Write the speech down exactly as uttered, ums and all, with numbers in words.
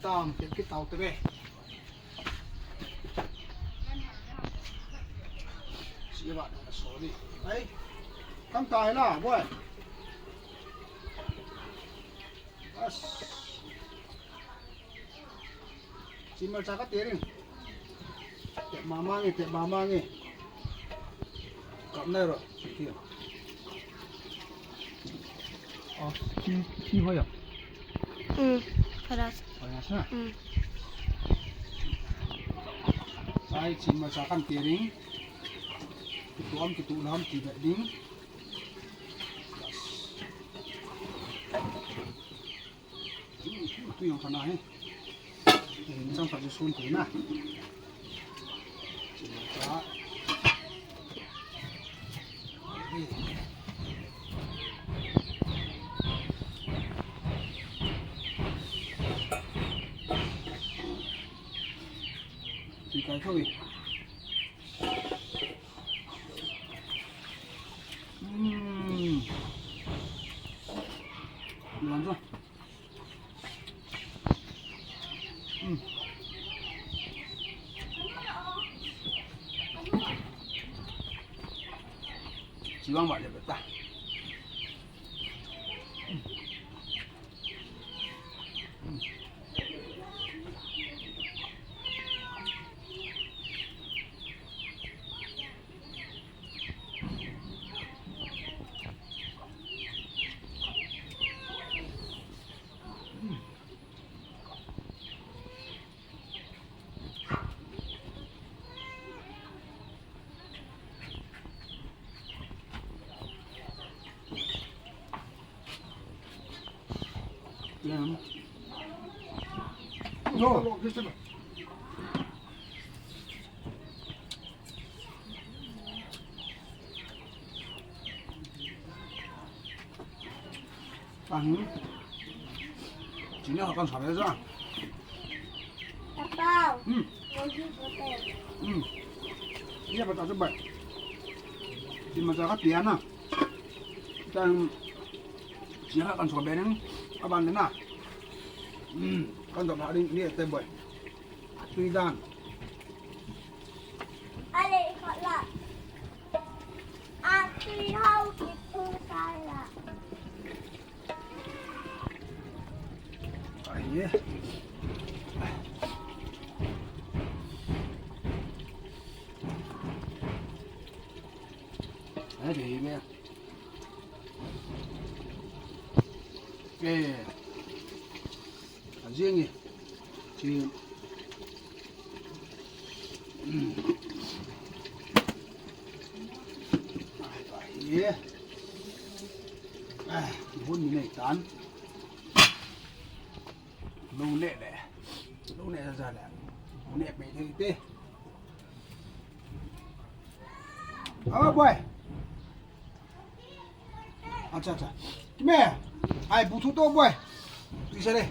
Tam, kit kit tau te ve. Siva, sorry. Ai, tam tai la, boy. Bas. Chin malcha ka te ring. Te mama nge, te mama nge. Kap nai ro, siti. Oh, chin, chin hoya. Hmm, paras. Paras na? Hmm. Chai chin malcha kan te ring. Kitu am, kitu lam, ti bet ding. Tui jong kana he. Hin chang pha chu sun tui na. Tui kai thou e. Hmm. Ngon chu. Hmm. Chiwang ba le ta. Hmm. Hmm. Tang. Chini ha kan sa le ja. Tapau. Hmm. Lagi hotel. Hmm. Iya, pata coba. Di masalah dia na. Tang. Chini ha kan sa be nang. Aban na. Hmm. Kan sa ba ni ni te boy. Tui dan. Ale, ikot la. Ati hau kitu kala. Ai, ye. Ai, de me. Eh. Ajing e. Chi. Hmm. Ai, ai, ye. Ai, hun ni nei tan. Lu le le. Lu le ja le. Lu le pe te te. Ah, boy. Acha, acha. Kime. Ai, bu thu to, boy. Isa le.